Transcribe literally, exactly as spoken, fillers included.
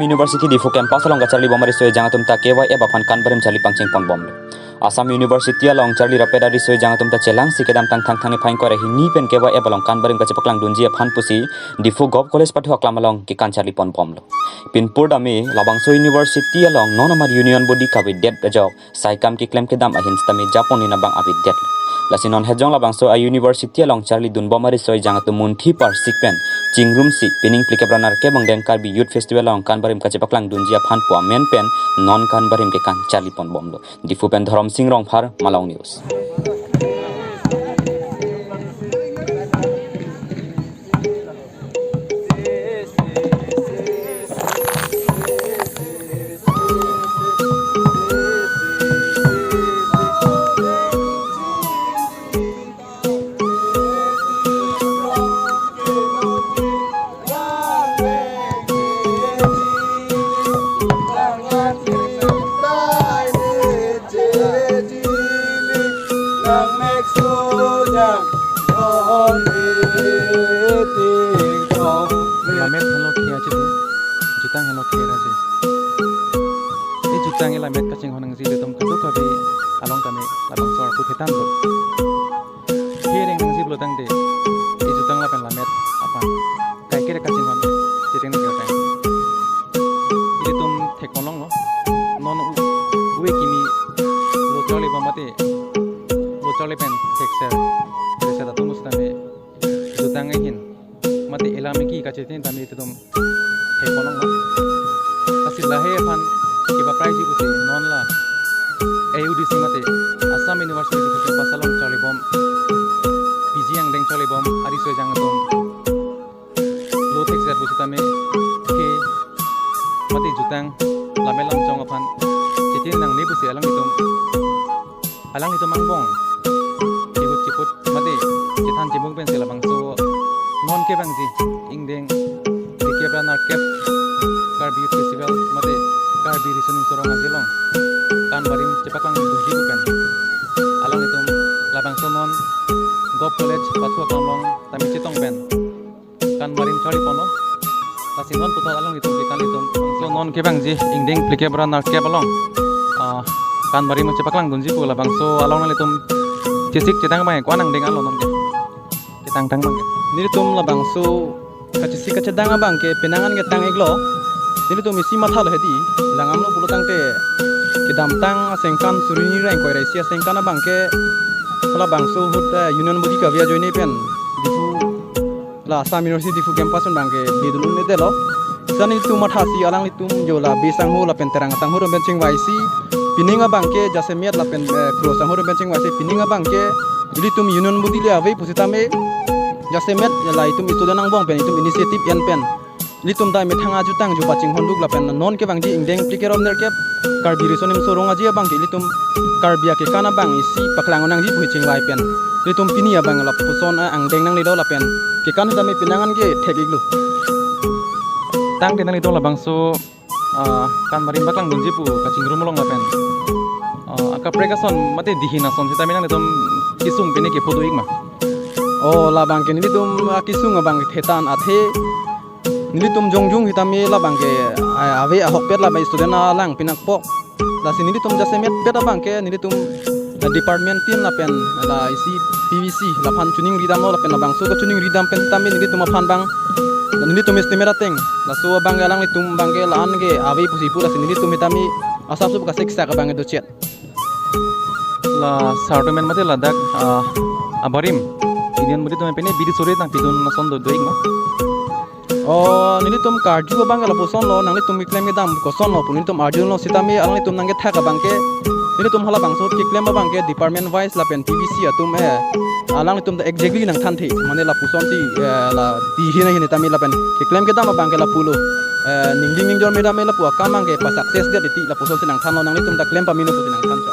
University Diphu campus along kacharli bom ariso ejang atum ta K Y F aphan kan barim charli pangcheng pon bomlo. Assam University along charli rapet ariso ejang atum ta chelangsi kedamtang Thangthang niphai ingkoi ra hini pen K Y F along kan barim kachepaklang dunji aphan pusi Diphu Govt College pathu aklam along kekan charli pon bomlo. Pinpur dame labangso university along non amat union body kavedet ajok saikam keklem kedam ahin sitame japon nina bang avedet. Lasi non hejong labangso a university along charli dun bom ariso ejang atum munthi parsik pen chingrumsi pining phlikep ra nerkep angdeng Karbi Youth Festival along kan barim kachepaklang dunji aphan pu amen pen non kan barim kekan charli pon bomlo. Diphu pen Dhorom Sing Rongphar, Malong News. Lamet henlo khe aje de, jutang henlo khe aje. E jutang e lamet kachinghon nangji ilitum kadokave along tame labangso arpu thetan do. Khereng nangji pulo tangte, e jutang lapen lamet aphan kaikere kachinghon cheteng nangji tang. Ilitum thek pon longlo. Non u-, ove kimi lo charli bom mate, lo charli pen thekser, thekser atum sitame jutang ahin mate elam eki kacheteng tame ilitum thek pon longlo. Lasi lahei aphan kepapraiji pusi non la A U D C mate Assam University Diphu campus along charli bom, P G angdeng charli bom ariso ejang atum lo thekser pusitame khe mate jutang lamet lamchong aphan cheteng nangne pusi alanglitum, alanglitum angbong chihut chiput mate chethan chimung pensi labangso non kevangji ingdeng phlikep ra nerkep Karbi Youth Festival mate Karbi Riso Nimso Rong Aje along kan barim chepaklang dunji pu pen alanglitum labangso non Govt College pathu aklam along tame chetong pen kan barim charli ponlo. Lasi non puthot alanglitum kekan ilitum, so non kevangji ingdeng phlikep ra nerkep along, ah, kan barim chepaklang dunji pu labangso along nanglitum chesik chetang bang ko-an angdeng alo non ke. Ketang tang bang ke. Nelitum labangso kachesik kachedang abang ke penang an ketang iklo. Nelitum isi mathalo hedi, langdamlo pulo tangte kedamtang asengkan suri hini ra ingkoi ra isi asengkan abang ke halabangso ahut, eh, union body kave ajoine pen Diphu, la Assam University Diphu campus pen abang ke didun un-edetlo. Sita nelitum mathasi alanglitum jo la Bey sangho lapen Terang sangho atum pen chingvaisi, pining abang ke jasemet lapen, eh, Kro sangho atum pen chingvaisi, pining abang ke ilitum union body le ave pusitame jasemet la itum student angbong pen itum initiative en pen ilitum ta methang ajutang ju pachinghonduk lapen non kevangji ingdeng phlikep ra nerkep Karbi Riso Nimso Rong Aje abang ke ilitum Karbi akekan abang isi paklang nangji pu chingvai pen ilitum pini abang lapuson, eh, angdeng nanglelo lapen kekan tame penang an ke thek iklo. Tangte nanglitum labangso, ah, kan barim paklang dunji pu kachingrum along lapen, ah, akaprek ason mate dihin ason sitame nanglitum kesung pine kephodo ik ma? Oh, labang ke nelitum, ah, kesung abang thetan athe nelitum jongjung sitame labang ke, ah, ave ahokpet labang student alang pinakpo. Lasi nelitum jasemetpet abang ke nelitum, ah, department tin lapen la isi P V C laphan choningri damlo lapen labangso kachoningri dam pen tame nelitum aphan abang, nelitum estimate ateng laso abang ke alanglitum abang ke la-an ke ave pusi pu, lasi nelitum sitame asapso kasiksak abang ke dochet. La sar atum pen mate ladak, ah, abarim, Indian body atum pen pine bidi sore nangpidun ason do, do ik ma? Oh, nelitum karju abang ke lapusonlo, nanglitum keklem kedam kosonlo pu nelitum arjulong sitame alanglitum nangkethak abang ke nelitum halabangso keklem abang ke department wise lapen P V C atum, eh, alanglitum ta exactly nangthanthe, mane lapusonsi, eh, la dihin ahin tame lapen keklem kedam abang ke lapulo, eh, ningding ningjor me tame lapu akam abang ke pa success det titi lapusonsi nangthanlo, nanglitum ta klem pame non pusi nangthan sa.